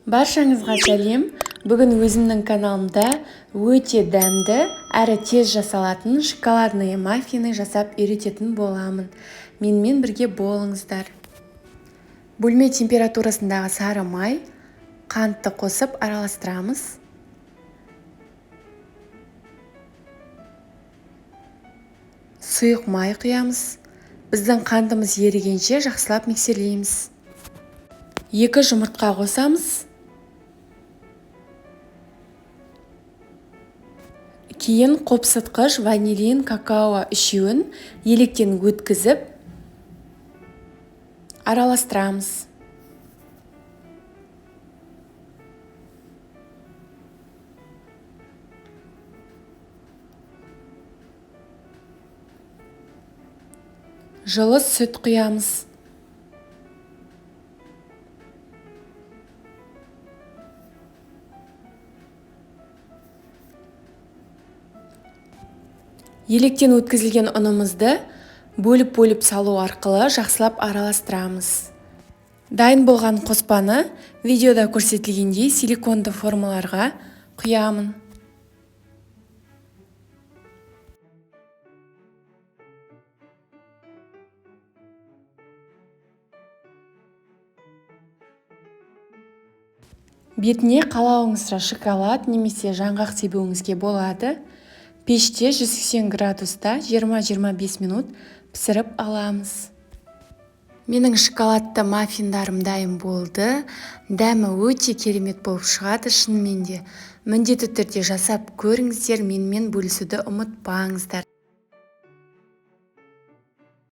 Баршаңызға сәлем! Бүгін өзімнің каналымда өте дәмді әрі тез жасалатын шоколадные маффины жасап үйрететін боламын. Менімен бірге болыңыздар. Бөлме температурасындағы сары май, қантты қосып араластырамыз. Сұйық май құямыз. Біздің қантымыз ерігенше жақсылап миксерлейміз. 2 жұмыртқа қосамыз. Кейін қопсытқыш, ванилин, какао үшеуін електен өткізіп араластырамыз. Жылы сүт құямыз. Електен өткізілген ұнымызды бөліп-бөліп салу арқылы жақсылап араластырамыз. Дайын болған қоспаны видеода көрсетілгендей силиконды формаларға құямын. Бетіне қалауыңызша шоколад немесе жаңғақ себуіңізге болады. Пеште 180 градуста 20-25 минут пісіріп аламыз. Менің шоколадты маффиндарым дайын болды. Дәмі өте керемет болып шығады шынымен де. Міндетті түрде жасап көріңіздер, менімен бөлісуді ұмытпаңыздар.